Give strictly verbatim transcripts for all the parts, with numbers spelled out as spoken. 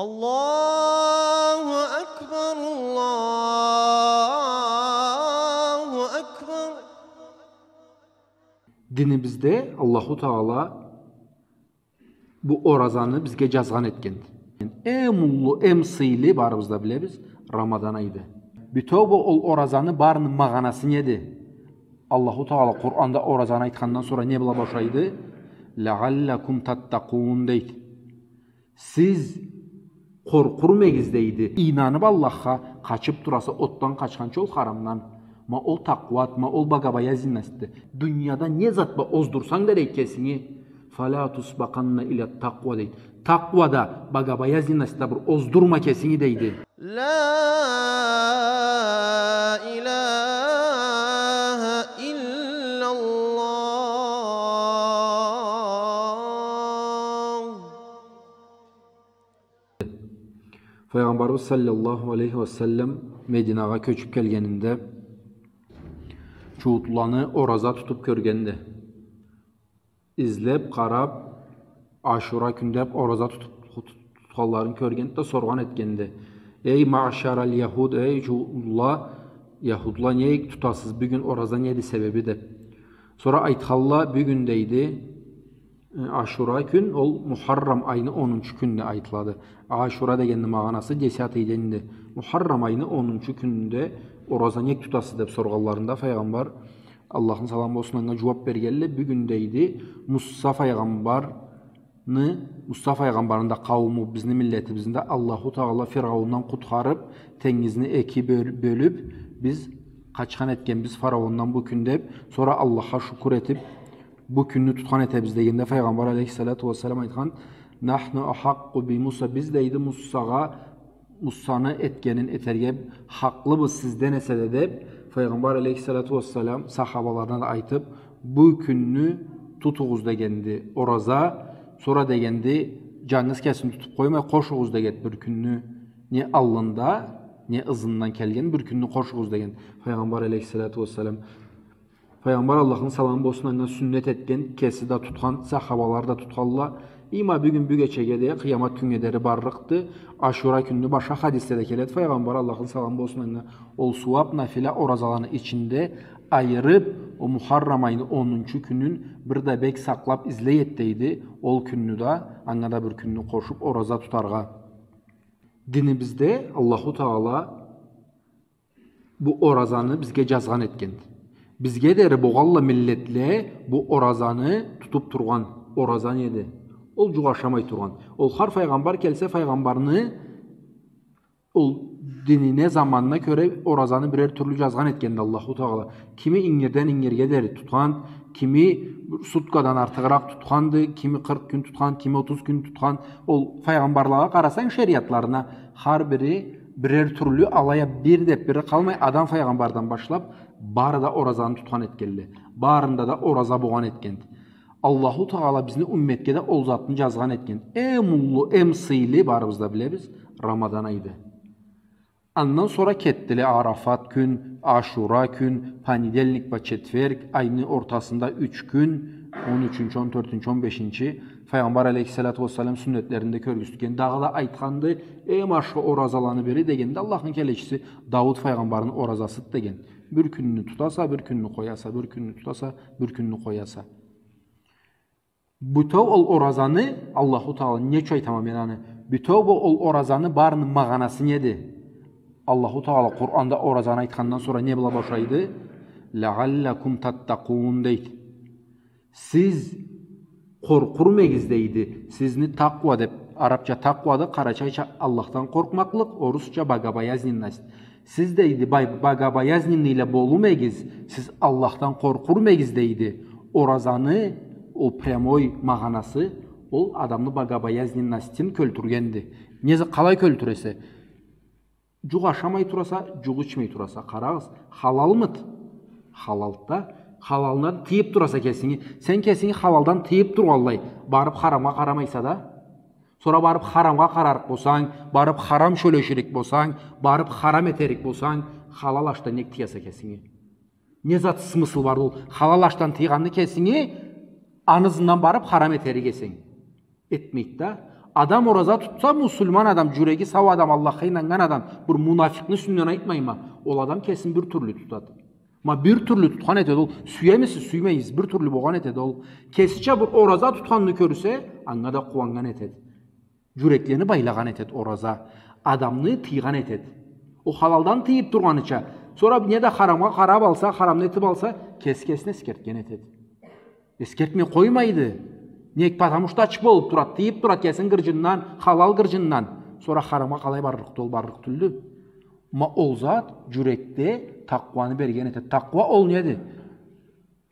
الله أكبر، الله أكبر. Динибизде Аллаху Тагъала бу оразаны бизге джазгъан этгенди. Эм уллу, эм сыйлы, барыбыз да билебиз, Рамадан айды. Бютеу бу ол оразаны барыны магъанасы неди? Аллаху Тагъала Къуранда оразаны айтхандан сора не бла бошайды? «لعلكم تتقون» дейди. Сиз къоркъурмегиз, дейди. Ийнанып Аллахха, къачып тураса, отдан къачханча ол харамдан. Ма ол такъуады, ма ол богобоязненностьды. Дунияда не зат бла оздурсанг да, дейди, кесинги, «فلا تسبقن إلى التقوى», дейди. Такъуада, богобоязненностьда бир оздурма кесинги, дейди. لا إله إلا الله. Файгъамбарыбыз саллаллаху алейхи ва саллам Мединагъа кёчюп келгенинде чууутлуланы ораза тутуп кёргенди. Излеп, къарап, Ашура кюн деп ораза тутуп, тут-, тутханларын кёргенди да соргъан этгенди: «Эй, маъшарал яхуд, эй, чууутлула, яхудла, нек тутасыз бюгюн ораза, неди себеби?» деп. Сора айтханла: «Бюгюн, — дейди, — э, Ашура кюн, ол Мухаррам айны онунчу кюнюне айтылады». Ашура дегенни магъанасы десятый денди. Мухаррам айны онунчу кюнюнде ораза нек тутасыз деп соргъанларында Файгъамбар, Аллахны саламы болсун анга, джууап бергенле: «Бюгюн, — дейди, — Муса файгъамбарны, Муса файгъамбарны да къаууму, бизни миллетибизни да Аллаху Тагъала Фиргъаундан къутхарып, тенгизни эки бёл-, бёлюп, биз къачхан этгенбиз фараондан бу кюн», — деп, сора Аллахха шукур этип, бу кюнню тутхан этебиз дегенде, Файгъамбар алейхиссалату вассалам айтхан: «نحن أحق بموسى, биз, — дейди, — Мусагъа, Мусаны этгенин этерге хакълыбыз сизден эсе да», — деп, Файгъамбар алейхиссалату вассалам сахабаларына да айтып: «Бу кюнню тутугъуз», — дегенди, — «ораза, сора, — дегенди, — джангыз кесин тутуп къоймай, къошугъуз, — дегенди, — бир кюнню не аллында, не ызындан келген бир кюнню къошугъуз», — деген Файгъамбар алейхиссалату вассалам. Файгъамбар, Аллахны саламы болсун анга, сюннет этген, кеси да тутхан, сахабалары да тутханла. И ма бюгюн, бюгечеге да, къыямат кюннге дери барлыкъды. Ашура кюнню башха хадиследе келеди. Файгъамбар, Аллахны саламы болсун анга, ол сууап нафила оразаланы ичинде айырып, ол Мухаррам айны онунчу кюнюн бир да бек сакълап излей эди, дейди. Ол кюнню да, анга да бир кюнню къошуп, ораза тутаргъа. Динибизде Аллаху Тагъала бу оразаны бизге джазгъан этгенди. Бизге дери болгъанла миллетле бу оразаны тутуп тургъан. Ораза неди? Ол джукъ ашамай тургъан. Ол хар файгъамбар келсе, файгъамбарны ол динине, заманына кёре оразаны бирер тюрлю джазгъан этгенди Аллаху Тагъала. Кими ингирден ингирге дери тутхан, кими суткадан артыгъыракъ тутханды, кими къыркъ кюн тутхан, кими отуз кюн тутхан. Ол файгъамбарлагъа къарасанг, шериатларына, хар бири бирер тюрлю, алай а бир деп бири къалмай, Адам файгъамбардан башлап, бары да оразаны тутхан этгенле. Барында да ораза болгъан этгенди. Аллаху Тагъала бизни умметге да ол затны джазгъан этген. Эм уллу, эм сыйлы, барыбыз да билебиз, Рамадан айды. Андан сора кетдиле Арафат кюн, Ашура кюн, понедельник бла четверг, айны ортасында юч кюн, он ючюнчю, он тёртюнчю, он бешинчи. Файгъамбар алейхиссалату вассалам сюннетлеринде кёргюзтген. Дагъыда айтханды, эм ашхы оразаланы бири дегенде, Аллахны келечиси, Дауд файгъамбарны оразасыды деген. Бир кюнню тутаса, бир кюнню къояса, бир кюнню тутаса, бир кюнню къояса. Бютеу ол оразаны, Аллаху Тагъала, не ючюн айтама мен аны? Бютеу бу ол оразаны барыны магъанасы неди? Аллаху Тагъала Къуранда оразаны айтхандан сора не бла бошайды? «لعلكم تتقون» дейди. Сиз къоркъурмегиз, дейди. Сизни такъуа деп, арабча такъуады, къарачайча Аллахдан къоркъмакълыкъ, орусча богобоязненность. Сиз, дейди, бай-, богобоязненныйле болумегиз, сиз Аллахдан къоркъурмегиз, дейди. Оразаны ол прямой магъанасы, ол адамны богобоязненностин кёлтюргенди. Не за-, къалай кёлтюресе? Джукъ ашамай тураса, джукъ ичмей тураса, къарагъыз, халалмыды? Халалды да. Халалдан тыйып тураса кесинги. Сен кесинги халалдан тыйып тургъанлай, барып харамгъа къарамайса да. Сора барып харамгъа къарарыкъ болсанг, барып харам сёлеширик болсанг, барып харам этерик болсанг, халал ашдан нек тыяса кесинги? Не зат смысл барды ол? Халал ашдан тыйгъанны кесинги, аны ызындан барып харам этерик эсенг. Этмейди да. Адам ораза тутса, муслиман адам, джюреги сау адам, Аллахха ийнаннган адам, бир мунафикъны юсюнден айтмайма, ол адам кесин бир тюрлю тутады. Ма бир тюрлю тутхан этеди ол. Сюемисиз, сюймейсиз, бир тюрлю болгъан этеди ол. Кесича бир ораза тутханны кёрсе, анга да къууаннган этеди. Джюреклени байлагъан этеди ораза. Адамны тыйгъан этеди. Ол халалдан тыйып тургъаныча. Сора не да харамгъа къарап алса, харамны этип алса, кеси кесин эсгертген этеди. Эсгертмей къоймайды. Нек, потому что ач болуп турады, тыйып турады кесин гырджындан, халал гырджындан. Сора харамгъа къалай барлыкъды ол, барлыкъ тюлдю. Ма ол зат джюрекде такъуаны берген этеди. Такъуа ол неди?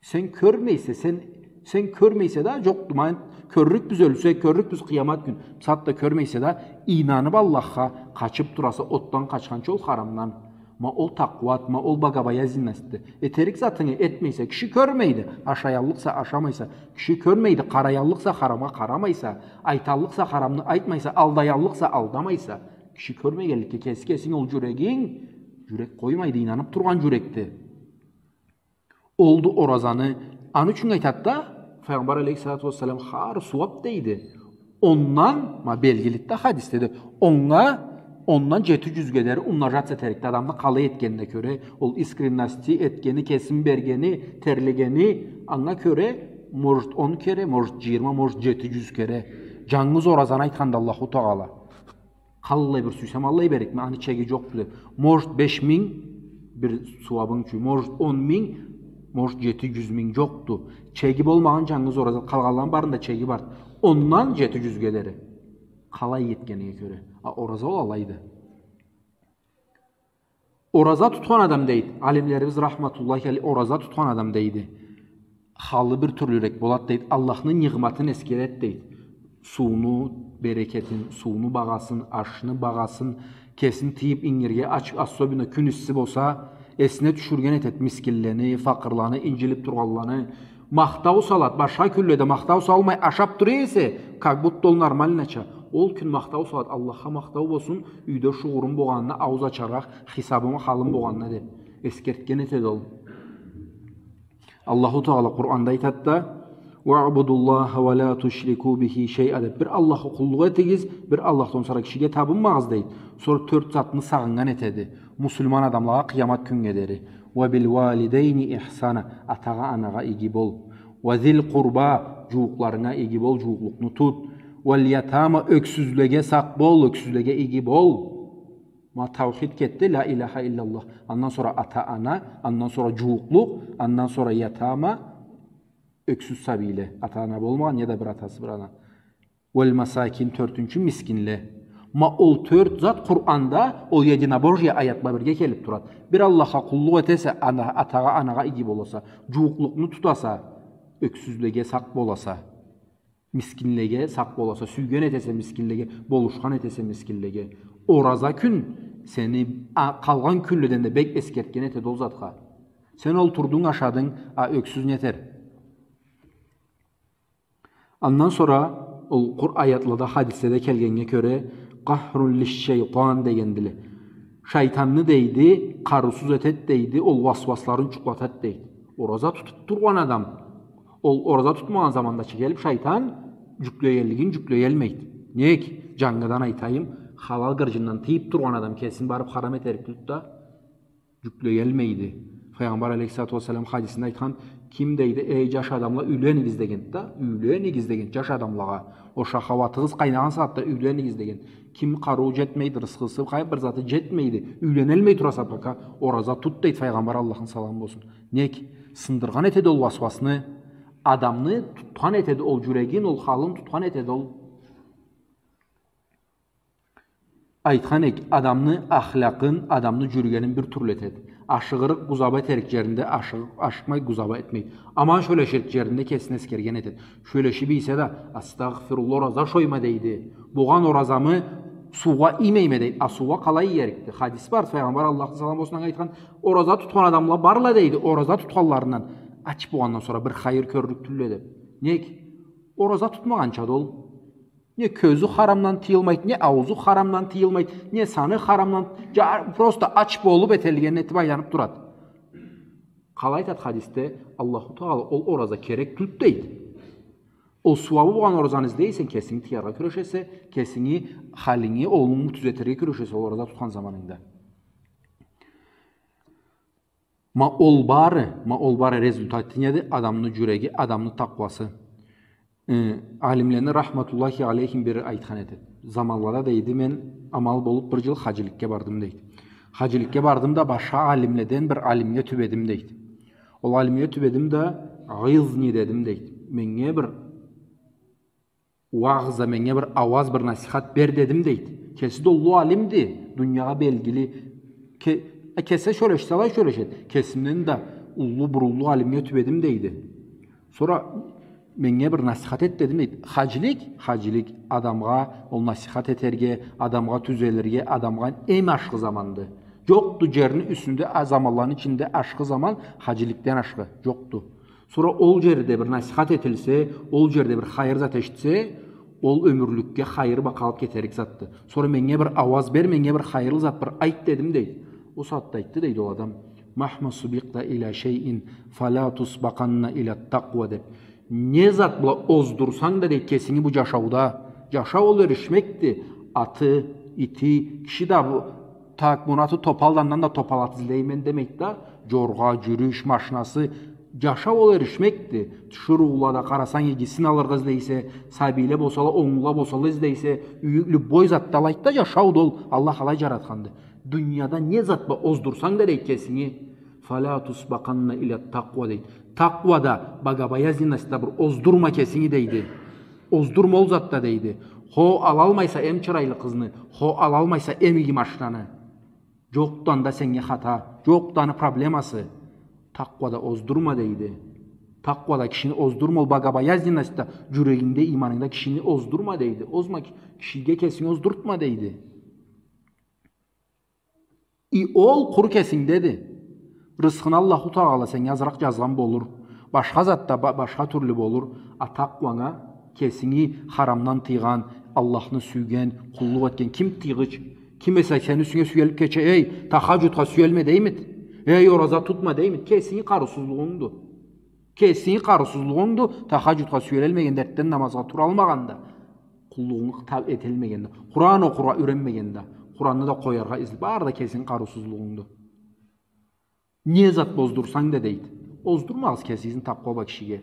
Сен кёрмейсе, сен, сен кёрмейсе да, джокъду, ма кёрлюкбюз ёлсе, кёрлюкбюз къыямат кюн. Бусагъатда кёрмейсе да, ийнанып Аллахха, къачып тураса, отдан къачханча ол харамдан. Ма ол такъуады, ма ол богобоязненностьды. Этерик затынгы этмейсе, киши кёрмейди. Ашаяллыкъса, ашамайса, киши кёрмейди. Къараяллыкъса, харамгъа къарамайса, айталлыкъса, харамны айтмайса, алдаяллыкъса, алдамайса, киши кёрмегенликге, кеси кесинг ол джюрегинг, джюрек къоймайды, ийнанып тургъан джюрекди. Олду оразаны, аны ючюн айтады да, Файгъамбар алейхиссалату уассалам, хар сууап дейди. Ондан, ма, белгилиди да хадисде да, онга, ондан джети джюзге дери умножаться этерикди адамны къалай этгенине кёре, ол искренности этгени, кесин бергени, терлегени, анга кёре, может, он кере, может, джыйырма, может, джети джюз кере. Джангыз оразаны айтханды Аллаху Тагъала. Къаллай бир сюйсем, аллай берликме, аны чеги джокъду деп. Может, беш минг бир сууабынг ючюн, может, он минг, может, джети джюз минг, джокъду. Чеги болмагъан джангыз ораза, къалгъанланы барында чеги барды. Ондан джети джюзге дери. Къалай этгенинге кёре. А ораза ол алайды. Ораза тутхан адам, дейди, алимлерибиз рахматуллахи алейхи, ораза тутхан адам, дейди, халы бир тюрлюрек болады, дейди, Аллахны нигъматын эсгерет, дейди. Сууну берекетин, сууну багъасын, ашны багъасын, кесин тыйып ингирге, ач, особенно кюн исси болса, эсине тюшюрген этет мискинлени, факъырланы, инджилип тургъанланы, махтау салат, башха кюнледе махтау салмай ашап тура эсе, как будто ол нормальнача. Ол кюн махтау салат, Аллахха махтау болсун, юйде шугурум болгъанына ауз ачаргъа, хисабым, халым болгъанына деп. Эсгертген этеди ол. Аллаху Тагъала Къуранда айтады да, «Уаъбудуллаха уа ла тушрику бихи шайъа» деп. Бир Аллахха къуллукъ этигиз, бир Аллахдан сора кишиге табынмагъыз, дейди. Сора тёрт затны сагъыннган этеди. Муслиман адамлагъа къыямат кюннге дери. «Уа бил уалидайни ихсана». Атагъа, анагъа иги бол. «Уа зил къурба», джууукъларынга иги бол, джууукълукъну тут. «Уал ятама», ёксюзлеге сакъ бол, ёксюзлеге иги бол. Ма таухид кетди, ла иляха илляллах. Андан сора ата-ана, андан сора джууукълукъ, андан сора ятама, ёксюз сабийле. Ата-ана болмагъан, неда бир атасы, бир ана. «Уал масакин», тёртюнчю, мискинле. Ма ол тёрт зат Къуранда, ол единобожие аят бла бирге келип турады. Бир Аллахха къуллукъ этесе, ана, атагъа, анагъа иги боласа, джууукълукъну тутаса, ёксюзлеге сакъ боласа, мискинлеге сакъ боласа, сюйген этесе мискинлеге, болушхан этесе мискинлеге. Ораза кюн сени, а, къалгъан кюнледен да бек эсгертген этеди ол затха. Сен олтурдунг, ашадынг, а ёксюз нетер? Андан сора ол Къур-, аятлада, хадиследе келгеннге кёре, «къахрун лиш-шайтан» дегендиле. Шайтанны, дейди, къарыусуз этет, дейди, ол уасуасларын джукълатат, дейди. Ораза тутуп тургъан адам, ол ораза тутмагъан заманда чы келип шайтан джюклегенлигин джюклеялмайды. Нек? Джангыдан айтайым, халал гырджындан тыйып тургъан адам кесин барып харам этерик тюлдю да. Джюклеялмайды. Файгъамбар алейхиссалату уассалам хадисинде айтхан, ким дейди, «Эй, джаш адамла, юйленигиз», — дегенди да, «юйленигиз», — дегенди джаш адамлагъа. Ол шахауатыгъыз къайнагъан сагъатда юйленигиз, — дегенди. Ким къарыуу джетмейди, рысхысы, къайсы бир заты джетмейди, юйленелмей тураса, пока ораза тут, дейди Файгъамбар, Аллахны саламы болсун. Нек? Сындыргъан этеди ол уасуасны, адамны тутхан этеди ол джюрегин, ол халын тутхан этеди ол. Айтхан эк, адамны ахлакъын, адамны джюрюгенин бир тюрлю этеди. Ашыгъырыкъ, гузаба этерик джеринде ашыгъ-, ашыкъмай, гузаба этмейди. Аман сёлеширик джеринде кесин эсгерген этеди. Сёлешип ийсе да, «Астагъфируллах, ораза ашайма», — дейди. «Болгъан оразамы суугъа иймейме», — дейди. А суугъа къалай иерикди? Хадис бар, Файгъамбар, Аллахны саламы болсун анга, айтхан, ораза тутхан адамла барла, дейди, ораза тутханларындан, ач болгъандан сора бир хайыр кёрлюк тюлле деп. Нек? Ораза тутмагъанчады ол. Не кёзю харамдан тыйылмайды, не аузу харамдан тыйылмайды, не саны харамдан, джа-, просто ач болуп этелгенин этип айланып турады. Къалай айтады хадисде, Аллаху Тагъала ол ораза керек тюлдю дейди. Ол сууабы болгъан оразаны излей эсенг, кесинги тыяргъа кюрешесе, кесинги, халинги, онгунг тюзетирге кюрешесе ол ораза тутхан заманынгда. Ма ол бары, ма ол бары результаты неди? Адамны джюреги, адамны такъуасы. Э, алимлени рахматуллахи алейхим бири айтхан эди. Заманлада, дейди, мен амал болуп бир джыл хаджиликге бардым, дейди. Хаджиликге бардым да, башха алимледен бир алимге тюбедим, дейди. Ол алимге тюбедим да, «Гъизни», дедим, дейди. Меннге бир уагъза, меннге бир ауаз, бир насихат бер, дедим, дейди. Кеси да уллу алимди, дуниягъа белгили. Ке-, э, кеси сёлешсе, алай сёлешеди. Кесимден да уллу, бир уллу алимге тюбедим, дейди. Сора меннге бир насихат эт, дедим, дейди. Хаджилик, хаджилик адамгъа ол насихат этерге, адамгъа тюзелирге, адамгъа эм ашхы заманды. Джокъду джерни юсюнде, а, заманланы ичинде ашхы заман хаджиликден ашхы джокъду. Сора ол джерде бир насихат этилсе, ол джерде бир хайыр зат эшитсе, ол ёмюрлюкге хайыр бла къалып кетерик затды. Сора меннге бир ауаз бер, меннге бир хайырлы зат бир айт, дедим, дейди. Ол сагъатда айтды, дейди, ол адам: «Махма субикъта иля шейин, фаля тусбакъанна иля такъуа», — деп. Не зат бла оздурсанг да, дейди, кесинги бу джашауда, джашау ол эришмекди. Аты, ити, киши да бу, так, муну аты топалды, андан да топал ат излейме демейди да, джоргъа, джюрюш, машинасы, джашау ол эришмекди. Тиширыулада къарасанг, игисин алыргъа излейсе, сабийле болсала, онглула болсала излейсе, юй, любой затда алайды да, джашауду ол, Аллах алай джаратханды. Дунияда не зат бла оздурсанг да, дейди, кесинги, «Фаля тусбакъанна иля такъуа», дейди. Такъуада, богобоязненностьда бир оздурма кесинги, дейди. Оздурма ол затда, дейди. Хо, алалмайса эм чырайлы къызны, хо, алалмайса эм иги машинаны. Джокъду анда сеннге хата, джокъду аны проблемасы. Такъуада оздурма, дейди. Такъуада кишини оздурма, ол богобоязненностьда, джюрегингде, ийманынгда кишини оздурма, дейди. Озма ки-, кишиге кесинги оздуртма, дейди. И ол къуру кесингдеди. Рысхыны Аллаху Тагъала сеннге азыракъ джазгъан болур. Башха затда ба-, башха тюрлю болур. А такъуанга, кесинги харамдан тыйгъан, Аллахны сюйген, къуллукъ этген ким тыйгъыч? Ким эсе сени юсюнге сюелип кече, эй, тахаджудха сюелме деймид? Эй, ораза тутма деймид? Кесинги къарыусузлугъунгду. Кесинги къарыусузлугъунгду, тахаджудха сюелелмегенде, эртден намазгъа туралмагъанда, къуллугъунгу таб этелмегенде, Къуран окъургъа юренмегенде, Къуранны да къояргъа изле-, бары да кесинги къарыусузлугъунгду. Не зат бла оздурсанг да, дейди. Оздурмагъыз кесигизни такъуа бла кишиге.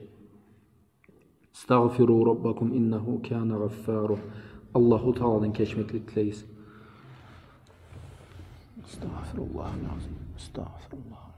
«Истагъфиру раббакум иннаху кана гъаффара». Аллаху Тагъаладан кечмеклик тилегиз. Астагъфируллахал азим. Астагъфируллахал азим.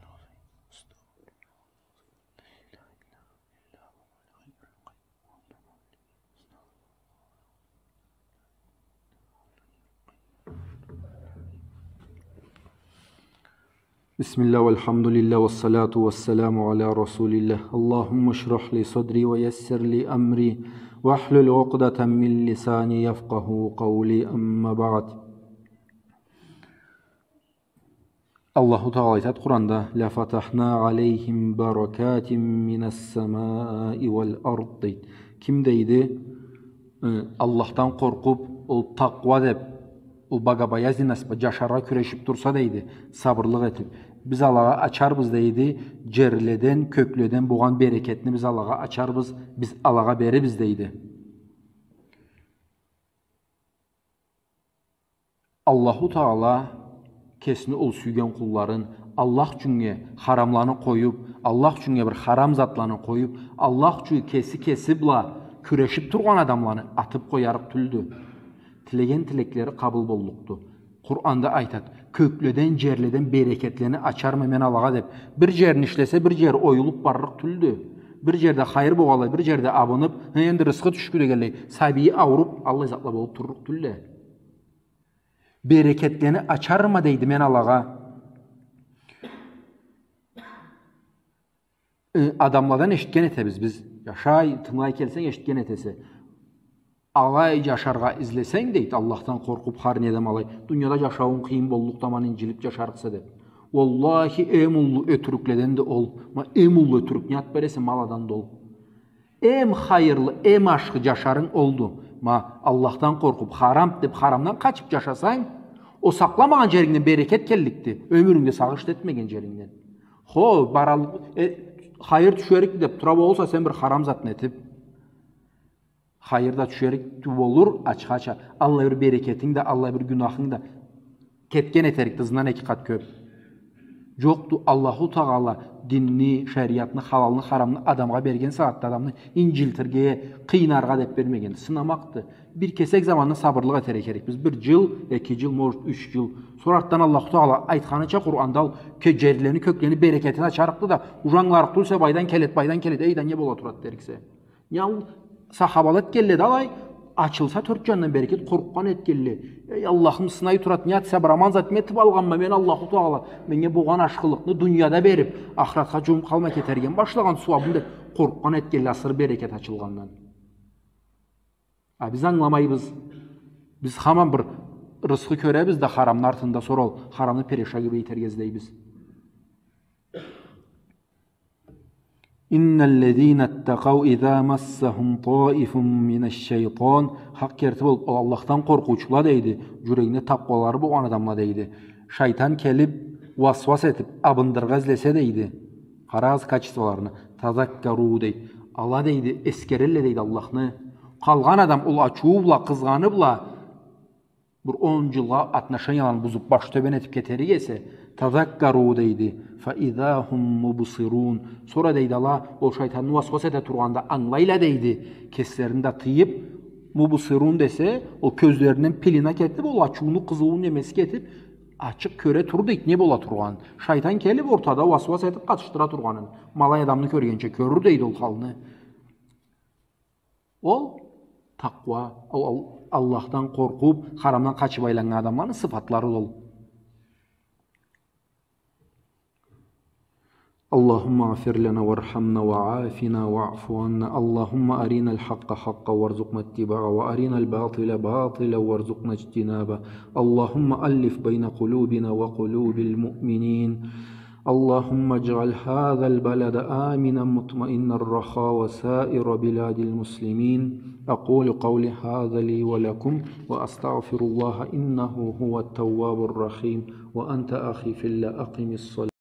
بسم الله والحمد لله والصلاة والسلام على رسول الله. اللهم اشرح لي صدري ويسر لي أمري واحلل عقدة من لساني يفقهوا قولي. أما بعد. Аллаху Тагъала айтады Къуранда: «Ля фатахна алейхим баракатин минас-самаи валь-ард», дейди. Ким, дейди, э, Аллахдан къоркъуп, ол такъуа деп, ол богобоязненность бла джашаргъа кюрешип турса, дейди, сабырлыкъ этип, биз алагъа ачарбыз, дейди, джерледен, кёкледен болгъан берекетни биз алагъа ачарбыз, биз алагъа берирбиз, дейди. Аллаху Тагъала кесини ол сюйген къулларын Аллах ючюннге харамланы къоюп, Аллах ючюннге бир харам затланы къоюп, Аллах ючюн кеси кеси бла кюрешип тургъан адамланы атып къоярыкъ тюлдю. Тилеген тилеклери къабыл боллукъду. Къуранда айтады: «Кёкледен, джерледен берекетлени ачарма мен алагъа», — деп. Бир джерин ишлесе, бир джери оюлуп барлыкъ тюлдю. Бир джерде хайыр болгъанлай, бир джерде абынып, энди рысхы тюшдю дегенлей, сабийи ауруп, аллай затла болуп турлукъ тюлдю. «Берекетлени ачарма», — дейди, — «мен алагъа». Э, адамладан эшитген этебиз биз. Джашай, тынгылай келсенг, эшитген этесе. Алай джашаргъа излесенг, дейди, Аллахдан къоркъуп, хар неде ма алай, дунияда джашауунг къыйын боллукъду, аман инджилип джашарыкъса деп. Уаллахи, эм уллу ётюрюкледенди ол. Ма, эм уллу ётюрюк не зат бар эсе, ма аладанды ол. Эм хайырлы, эм ашхы джашарынг олду. Ма, Аллахдан къоркъуп, харам деп, харамдан къачып джашасанг, ол сакъламагъан джерингден берекет келликди, ёмюрюнгде сагъыш этмеген джерингден. Хо, барал-, э, хайыр тюшерикди деп тура болса, сен бир харам затны этип, Хайыр да тюшерик тю-, болур, ачха-ачха. Аллай бир берекетинг да, аллай бир гюнахынг да кетген этерикди, ызындан эки къат кёп. Джокъду, Аллаху Тагъала динни, шериатны, халалны, харамны адамгъа берген сагъатда адамны инджилтирге, къыйнаргъа деб бермеген. Сынамакъды. Бир кесек заманны сабырлыкъ этерге керекбиз. Бир джыл, эки джыл, может, юч джыл. Сора артдан Аллаху Тагъала айтханыча Къуранда ол ке-, джерлени, кёклени берекетин ачарыкъды да, уже ангыларыкъ тюлсе, байдан келед, байдан келед, эй да, не бола турад дериксе. Не ол сахабала этгенле да алай, ачылса тёрт джандан берекет, къоркъгъан этгенле. Эй, Аллахым, сынай турад, не этсе, бир аман зат этиб алгъанма мен, Аллаху Тагъала меннге болгъан ашхылыкъны дунияда бериб, ахыратха джуууб къалмай кетерге башлагъан сууабым деб къоркъгъан этгенле, асыры берекет ачылгъандан. А биз ангыламайбыз. Биз хаман бир рысхы кёребиз да харамны артында, сора ол харамны переша кибик этерге излейбиз. إن الذين اتقوا إذا مسهم طائف من الشيطان. Хакъ керти болуб, ол Аллахдан къоркъуучула, дейди, джюрегинде такъуалары болгъан адамла, дейди. Шайтан келиб, уасуас этиб, абындырыргъа излесе, дейди. Къарагъыз качестволарына. تذكروا, дейди. Ала, дейди, эсгерелле, дейди, Аллахны. Къалгъан адам ол ачыуу бла, къызгъаны бла, бир он джылгъа отношенияларын бузуб, баш тёбен этиб кетерик эсе, تذكروا, дейди, فإذا هم مبصرون. Сора, дейди, ала ол шайтанны уасуас эте тургъанда ангылайла, дейди, кеслерин да тыйыб, مبصرون десе, ол кёзлеринден пелена кетиб, ол ачыуну, къызыуну немеси кетиб, ачыкъ кёре тур, дейди, не бола тургъанын. Шайтан келиб ортада уасуас этиб къатышдыра тургъанын. Ма алай адамны кёргенча кёрюр, дейди, ол халны. Ол такъуа, ол, ол Аллахдан къоркъуб, харамдан къачыб айланнган адамланы сыфатлары ол. اللهم اغفر لنا وارحمنا وعافنا واعف عنا. اللهم أرنا الحق حقا وارزقنا اتباعه وأرنا الباطل باطلا وارزقنا اجتنابه. اللهم ألف بين قلوبنا وقلوب المؤمنين. اللهم اجعل هذا البلد آمنا مطمئنا رخاء وسائر بلاد المسلمين. أقول قولي هذا لي ولكم وأستغفر الله إنه هو التواب الرحيم. وأنت أخي في الله أقم الصلاة.